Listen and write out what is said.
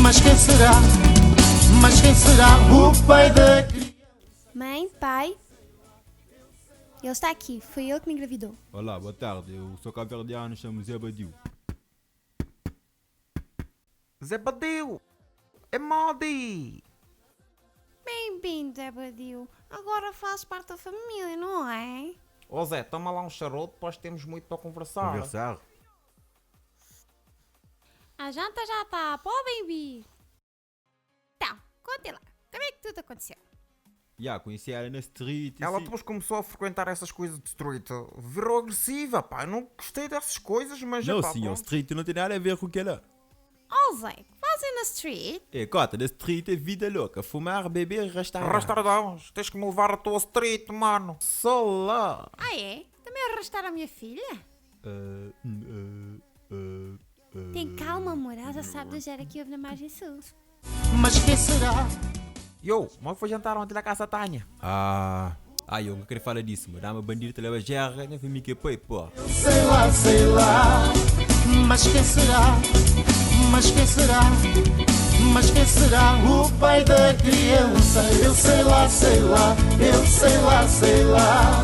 Mas quem será? Mas quem será o pai da criança? Mãe, pai, ele está aqui, foi ele que me engravidou. Olá, boa tarde. Eu sou cabo-verdiano, chamo Zé Badiu. Zé Badiu! É Modi! Bem-vindo, Zé Badiu. Agora fazes parte da família, não é? Ó Zé, toma lá um charuto, depois temos muito para conversar. Conversar? A janta já está, podem vir. Então, contem lá, como é que tudo aconteceu? Ya, conheci ela na street. e Ela assim. depois começou a frequentar essas coisas de street. Virou agressiva, pá. Eu não gostei dessas coisas, mas. Não, epá, senhor, pronto. street não tem nada a ver com aquela. Oh Zé, que fazem na street? É, cota, na street é vida louca. Fumar, beber e arrastar. Arrastardãos, tens que me levar à tua street, mano. Só lá. Ah é? Também arrastaram a minha filha? Ah, hum, ah, ah, ah. Tem calma, amor, ela já sabe da gera que houve na margem sul. Mas quem será? Yo, mas foi jantar ontem na casa da Tânia. Ah, ah, eu não queria falar disso, mas dá-me bandido, te leva gerra, nem foi mim que foi, pô. Sei lá, sei lá. Mas quem será? Mas quem será? Mas quem será o pai da criança? Eu sei lá, sei lá, eu sei lá, sei lá.